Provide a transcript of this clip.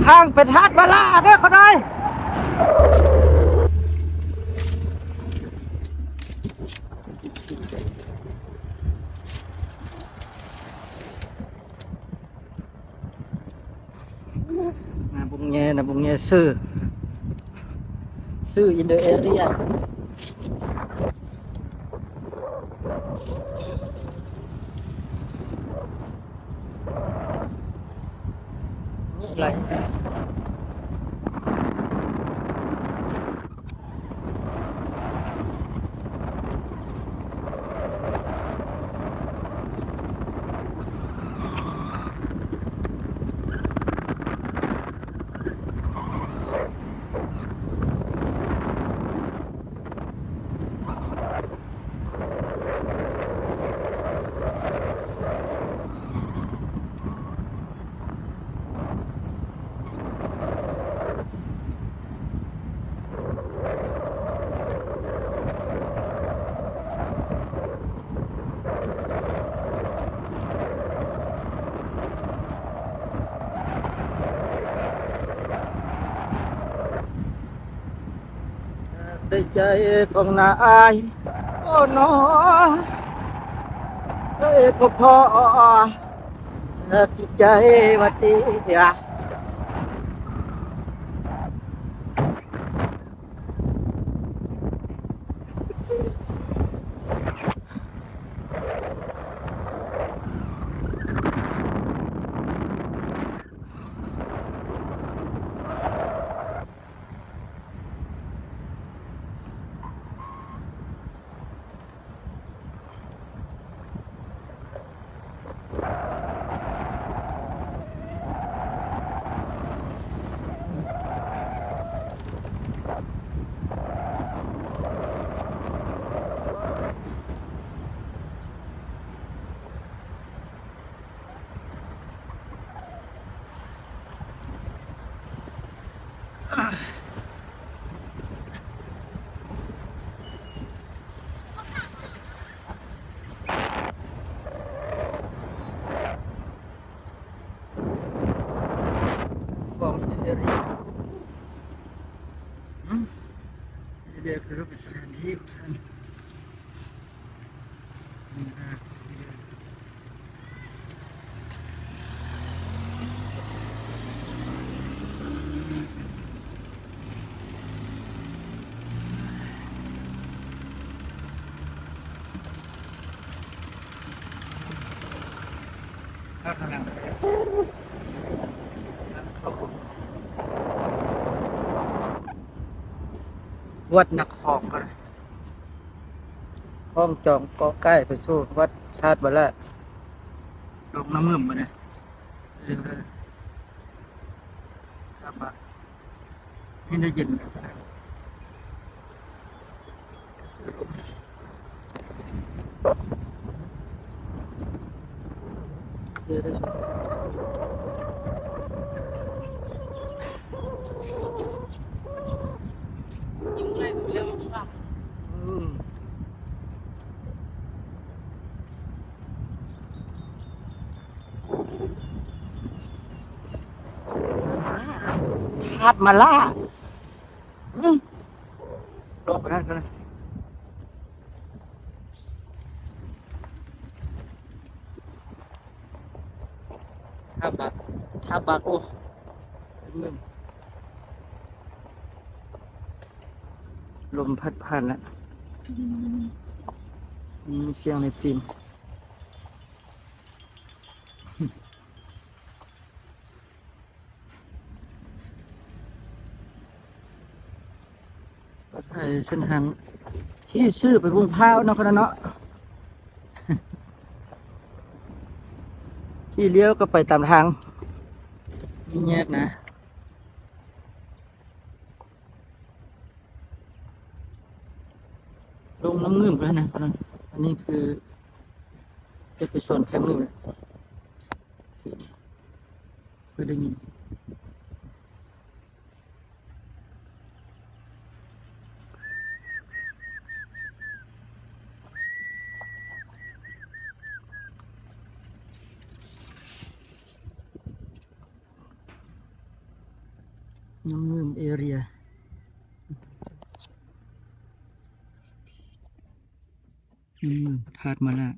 ທາງໄປທາດບາລາເດີ ຂະນ້ອຍ. ນາບຸງແຍ ນາບຸງແຍ ຊື່ ຊື່ in the area ນີ້ໄຫຼ. ໄດ້ໃຈຂອງນາຍ ໂອ້ໜໍ ເອີຍ ພໍ່ພໍ່ ແລະຈິດໃຈວ່າຕິ ຂອງເອເຣຍ ເອເຣຍຄືເປັນສະຖານທີ່ຂອງທ່ານ. ວັດນະຄອງກໍໄດ້ ຄອງຈອມເກາະໃກ້ໄປສູ່ວັດທາດບາລາດ ລົງນ້ຳເງິມບັດນີ້ ເອີ ທາດບາ ນີ້ໄດ້ເຢັນ. ຫາດມາລາ ອືມ ລົງໄປນັ້ນກໍໄດ້. ຖ້ຳບາກ ຖ້ຳບາກ ໂອ້ ລົມພັດຜ່ານລະ ອືມ ມີສຽງໃນຕີນ. ໄປເສັ້ນທາງທີ່ຊື່ໄປບຸງພ້າວເນາະ ເນາະ ທີ່ລ້ຽວກໍໄປຕາມທາງ ມີແຍກນະ ລົງນ້ຳງື່ມໄປນະ. ອັນນີ້ຄື ຈະໄປສອນແຄມນີ້ແຫຼະ ເຄີຍໄດ້ຍິນ. ນ້ຳງື່ມເອເຣຍ ນ້ຳງື່ມພະທາດມານາ.